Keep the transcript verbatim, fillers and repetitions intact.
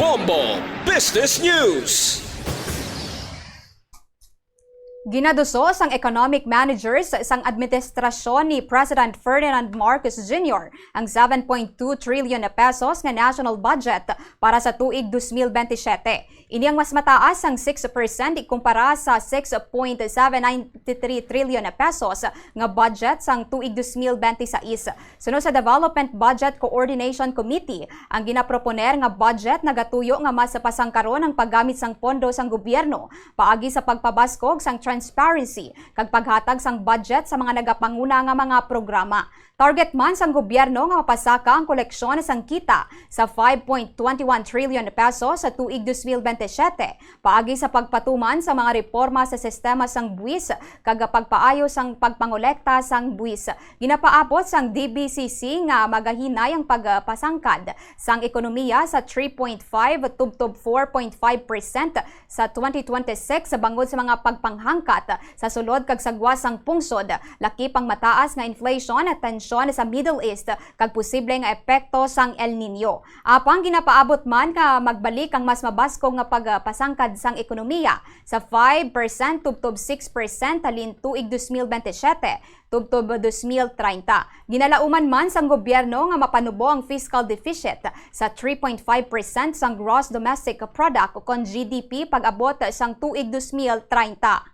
Bombo Business News. Ginaduso sang economic managers sang administrasyon ni President Ferdinand Marcos Junior ang seven point two trillion pesos nga national budget para sa tuig dos mil benti siyete. Ini ang mas mataas sang six percent ikumpara sa six point seven nine three trillion pesos nga budget sang tuig dos mil benti sais. Suno sa Development Budget Coordination Committee, ang ginaproponer nga budget nagatuyo nga mas pasangkaron ang paggamit sang pondo sang gobyerno paagi sa pagpabaskog sang transparency kag paghatag sang budget sa mga nagapanguna nga mga programa. Target man sang gobyerno nga mapasaka ang koleksyon sang kita sa five point twenty one trillion pesos sa tuig dos mil benti siyete paagi sa pagpatuman sa mga reporma sa sistema sang buwis kag pagpaayo sang pagpangolekta sang buwis. Ginapaabot sang D B C C nga magahinay ang pagpasangkad sang ekonomiya sa three point five tubtob four point five percent sa twenty twenty-six bangod sa mga pagpanghangkat sa sulod kag sa gwa sang pungsod, lakip ang mataas nga inflation at tensyon sa Middle East kag posible nga epekto sang El Niño. Apang ginapaabot man nga magbalik ang mas mabaskog nga pagpasangkad sang ekonomiya sa five percent tubtob six percent halin tuig dos mil benti siyete tubtob dos mil treinta. Ginalauman man sang gobyerno nga mapanubo ang fiscal deficit sa three point five percent sang gross domestic product ukon G D P pag-abot sang tuig dos mil treinta.